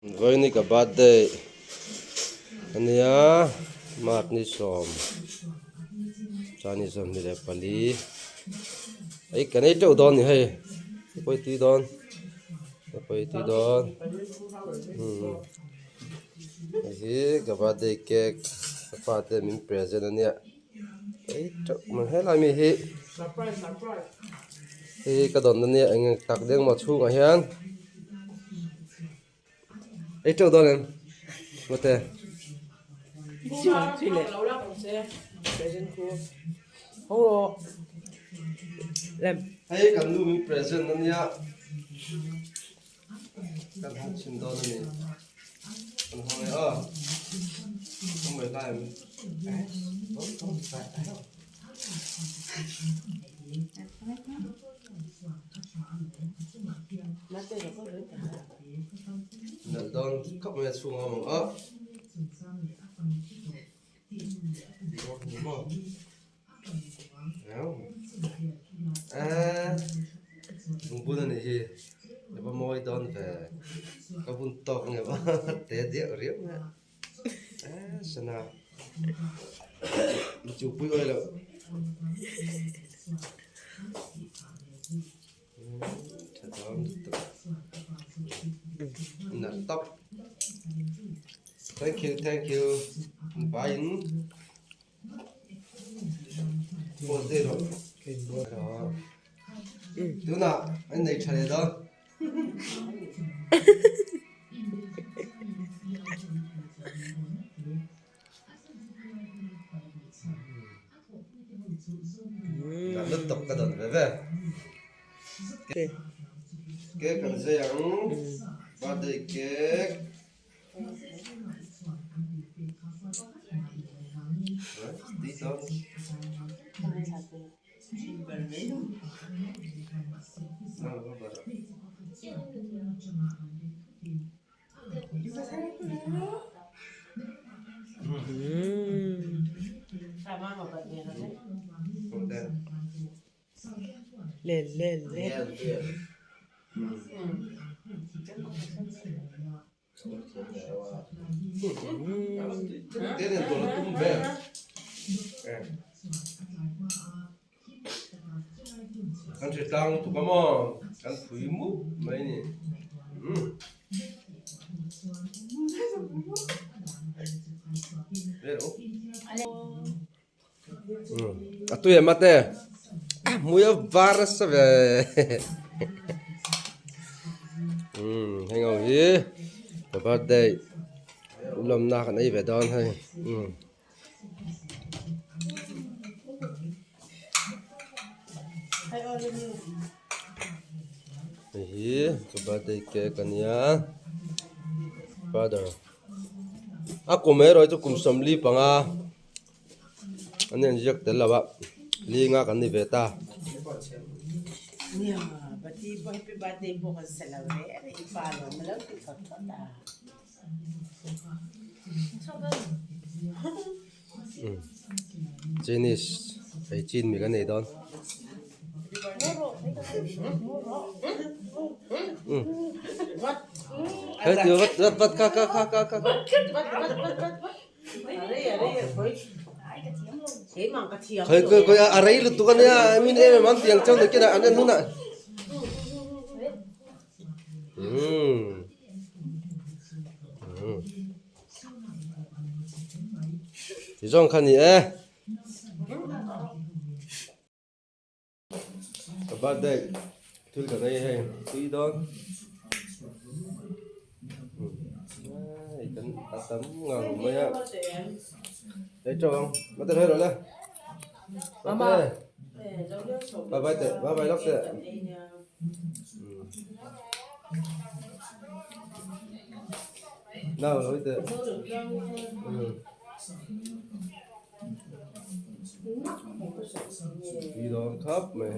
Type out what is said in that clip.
Vawiin ka birthday ania March ni sawm chuan ni 24 ei kan ei teuh dawn ni hei pawi tui dawn pawi tui dawn umm hei hi ka birthday cake ka fate min present ania ei teuh mai helai mi hi hei hi ka dawn ania eng eng tak deng maw chhungah hian. Ei teuh dawn em mate. Hei kan nu min present ania kan han chhin dawn ani kan haw leh aw ka mei lai em. Nalh dawn khawp mai a chhung a awm ang a. Lung bun a nih hi a va mawi dawn ve ka bun tawk ang em te diak riau mai a sana chu pui awih loh. Tha dawn lutuk nalh tawp thank you thank you vai in pause daih rawh tunah an nei tha leh dawn. Nalh lutuk ka dawn ve ve. Cake kan zai ang birthday cake. Le le le. Kan hre tlang lutuk a maw kan phui mup mai a ni a tui em ate a hmui a var nasa ve heng ho hi ka birthday lawmna kan ei ve dawn hei. Hei hi ka birthday cake a nia father a kum erawh hi chu kum 45 an inziak tel lo a linga kan ni ve ta. Chinese ei chin mi kan nei dawn. Hei ti vat vat vat ka ka ka ka ka. Khoi khoi khoi a rei lutuk ania min em em an tiang chauh nakinah an en hunah. Umm umm ti zawng kha ni e ka birthday thil ka nei hei tui dawn hei kan a tam ngang mai a ei teuh ang mate hei rawh le mate bye bye teh bye bye lawk teh. Nào nói tệ. Ừ. Đi đón khắp mày.